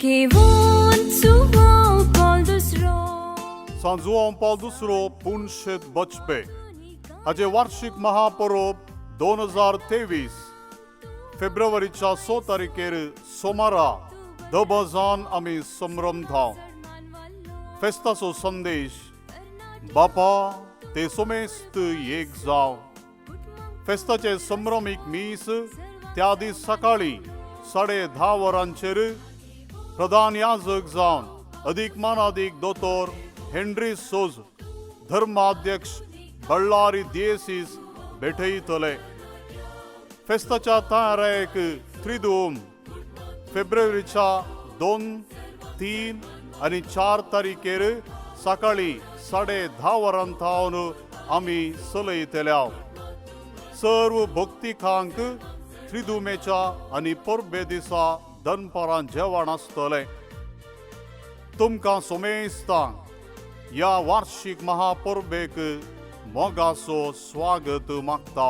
घेवन जुवांव पॉल दुसरो. सांत जुवांव पावल दुसरो पुनशेत बचपे हाचे वार्षिक महापरोब 2023 फेब्रुवारीच्या 6 तारखेर सोमारा दबजान आमी संभ्रमता. फेस्ताचो संदेश, बापा ते सोमेस्त एक जाव. फेस्ताचे संभ्रमीक मीस त्या दीस सकाळी 10:30 वरांचेर प्रधान याजक जावन अदीक मानादीक दोतोर हेनरी सोज, धर्माध्यक्ष, बळ्ळारी दियेसीस भेटयतले. फेस्ताच्या तयारेक त्रिदूम फेब्रुवारीच्या 2, 3 आनी 4 तारखेर सकाळी 10:30 वरां थावन आमी चलयतले. सर्व भक्तिकांक त्रिदुमेच्या आनी परबे दिसा दनपारां जेवण आसतलें. तुमकां सोमेस्तांक ह्या वार्षिक महापरबेक मोगाचो स्वागत मागता.